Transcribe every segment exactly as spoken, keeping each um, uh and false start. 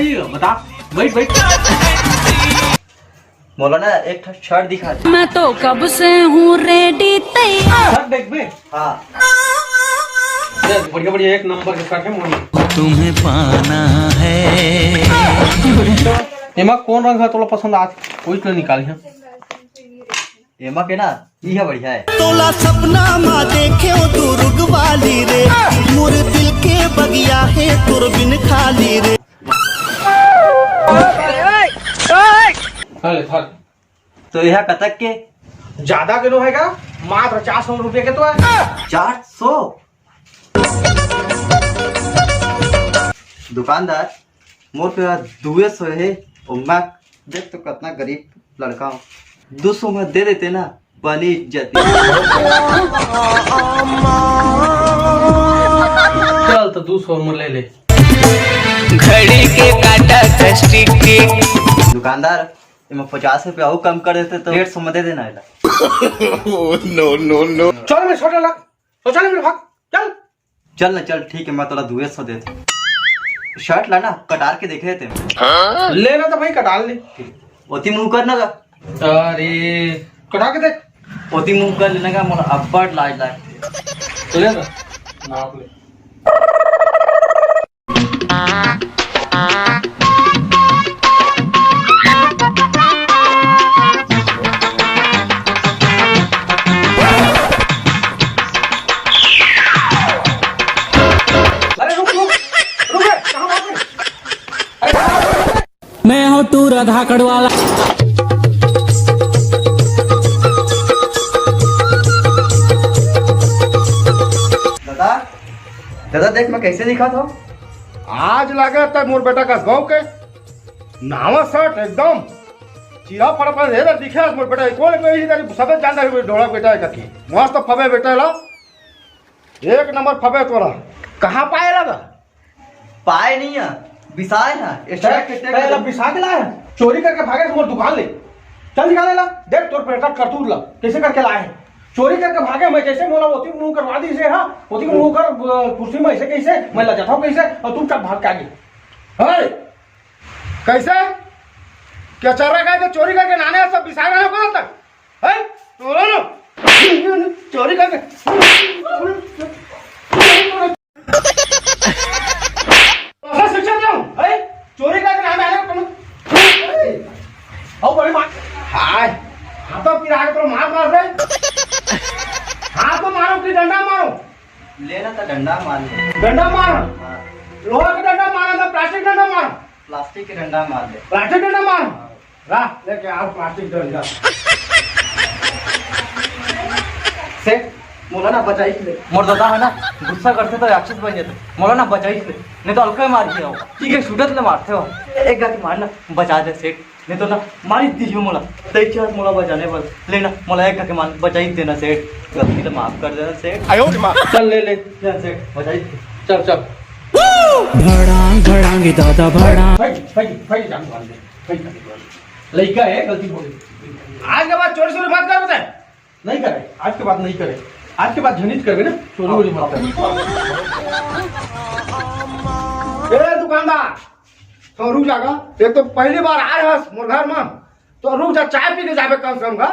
बता, बैठ, बैठ। बोला ना, एक ठो शर्ट दिखा दे। मैं तो कब से हूँ रेडी तैयार। शर्ट देख बे। हाँ। देख, बढ़िया, बढ़िया, एक नंबर के शर्ट है, मोहन। तुम्हें पाना है। एमा कौन रंग है तोला पसंद? आज कोई तो निकाल है। एमा के ना, ई है बढ़िया है। तोला सपना मा देखे दुर्ग वाली रे, मोर दिल के बगिया है तोर बिन खाली रे। अरे थक। तो यह कतक के? ज्यादा के नो है का? मात्र चार सौ रुपये के तो है। चार सौ? दुकानदार, मोर तो यार दुए सौ है, और मैं देख तो कितना गरीब लड़का हूँ, दो सौ में दे देते ना, बनी इज्जत। चल तो दो सौ में ले ले। घड़ी के काटा कस टिक टिक। दुकानदार, एमा पचास रुपया और कम कर देते तो डेढ़ सौ में दे देना एला। नो नो नो। चल मैं छोटा ला, तो चल मेरे भाग, चल। चल ना, चल, ठीक है, मैं तोला दुए सौ देते। शर्ट ला ना, कटार के देखे थे। लेना तो भाई, कटार ले। ओती मुंह करना का? अरे, कटा के देख। ओती मुंह कर लेना का, मोला अब्बड़ लाज लाग। ले ना, नाप ले। अरे रुक, रुक, रुक रे, कहाँ भाग रहे? अरे कहाँ भाग रहे? मैं हूँ टूरा धाकड़ वाला। दादा, दादा देख मैं कैसे दिखा था। आज लगे तब मोर बेटा का गाँव के नावा शर्ट एकदम चीरा फड़ा फड़ा ढेर दिखे आज मोर बेटा। कौन कोई इधर सबे जानता है ढोलक बेटा है करके। मस्त फबे बेटा ला। एक नंबर फबे तोरा। कहाँ पाए लगा? पाए नहीं है, बिसाए है। स्टैक, स्टैक तै ला बिसा के लाए है? चोरी करके भागे मोर दुकान ले। चल निकाल ला। देख तोर बेटा करतूत ला, कैसे करके लाए है। चोरी करके भागे, मैं जैसे मोला ओती मुंह करवा दी से, हाँ, ओती मुंह कर, अ, कुर्सी में ऐसे कैसे, मैं लजाता हूँ कैसे, और तुम चुप भाग के आगे। हाय, कैसे? क्या चल रहा है? चोरी करके लाने सब बिसाए रहे हो तक? हैं? तोरो ना। चोरी करके। ऐसा शिक्षा दो, हैं? चोरी करके लाने आने तुम। आओ बड़े मार। हाय। हाथ तो पिरा के तो मार मार दे। हाथ तो मारो कि डंडा मारो? लेना तो डंडा मार ले। डंडा मार। हाँ। लोहा का डंडा मार, ना प्लास्टिक डंडा मार। प्लास्टिक के डंडा मार ले। प्लास्टिक डंडा मार। हाँ। ला, लेके आ प्लास्टिक डंडा। सेठ, मोला ना बचाई ले। मोर दादा है ना, गुस्सा करते तो राक्षस बन जाते। मोला ना बचाई ले, नहीं तो हल्का मार दिया हो। ठीक है, सुडत ले मारते हो। एक गाड़ी मार ना, बचा दे सेठ, नहीं तो ना मारी दीजिए मोला। तई चाह मोला बचाने वाला, लेना मोला एक गाड़ी मार, बचाई देना सेठ, गलती तो माफ कर देना सेठ। आयो रे माँ। चल ले ले, चल सेठ, बचाई दे। चल चल। भड़ांग भड़ांग दादा भड़ांग। भाई, भाई, भाई, जान मार दे। लइका है, गलती हो गई। आज के बाद चोरी चोरी मत कर बता। नहीं करे, आज के बाद नहीं करे। आज के बाद झनित करबे ना, चोरी वोरी मत कर। ए दुकानदार, तो रुक जागा। एक तो पहली बार आए हस मोर घर में, तो रुक जा, चाय पी के जाबे कम से कम का।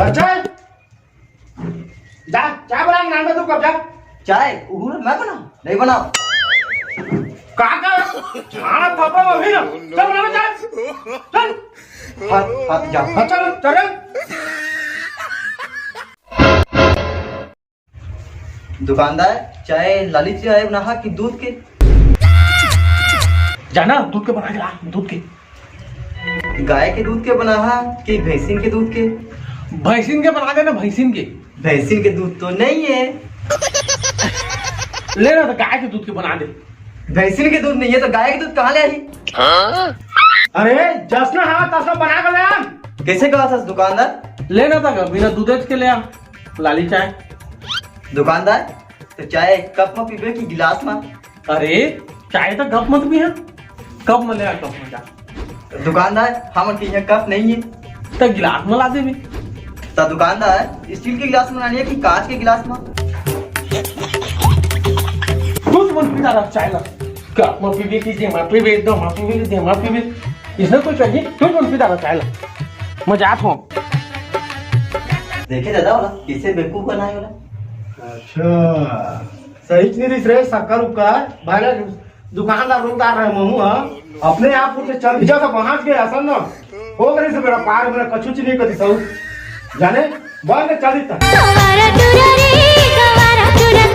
चाय? जा, चाय बना के लान दे तू कब जा। चाय? उहू मैं बनाऊं? नहीं बनाओ। का का? खाना पापा अभी ना। चल बना चाय। चल। हाथ, हाथ जा। हाँ, चल, चल रे। दुकानदार, चाय लाली चाय बनाहा कि दूध के? जाना, दूध के बना के ला, दूध के। गाय के दूध के बनाहा कि भैंसिन के दूध के? भैंसिन के बना देना, भैंसिन के। भैंसिन के दूध तो नहीं है। ले ना, तो गाय के दूध के बना दे। भैंसिन के दूध नहीं है, तो गाय के दूध कहाँ ले आई? अरे, जसना हाँ, तसना बना के ले आ। कैसे कहा था दुकानदार? ले ना, तो बिना दूध के ले आ। लाली चाय। दुकानदार, तो चाय कप में पीबे कि गिलास में? अरे, चाय तो कप में पी है, कप में ले आ, कप में जा। दुकानदार, हमन के यहाँ कप नहीं है। तो गिलास में ला देबे। त दुकानदार, स्टील के गिलास में बनानी है कि कांच के गिलास में? तू तो मन पीता रह चाय ला। का? मैं पीबे की जे, मैं पीबे, दो, मैं पीबे की जे, मैं पीबे। इसने कोई चाहिए? तू मन पीता रह चाय ला। मैं जात हूँ। देखे दादा वाला, किसे बेवकूफ बनाए वाला? अच्छा, सही नहीं दिस रे, शक्कर उक्कर। भाई, दुकानदार रोकदार रहे महू ह। अपने आप उठ के चल दिया तो पहुंच गए असन न। हो गई से मेरा पार, मेरा कछु चीज नहीं करी सहू। जाने, बंद चल दिता। गवारा टुरा रे, गवारा टुरा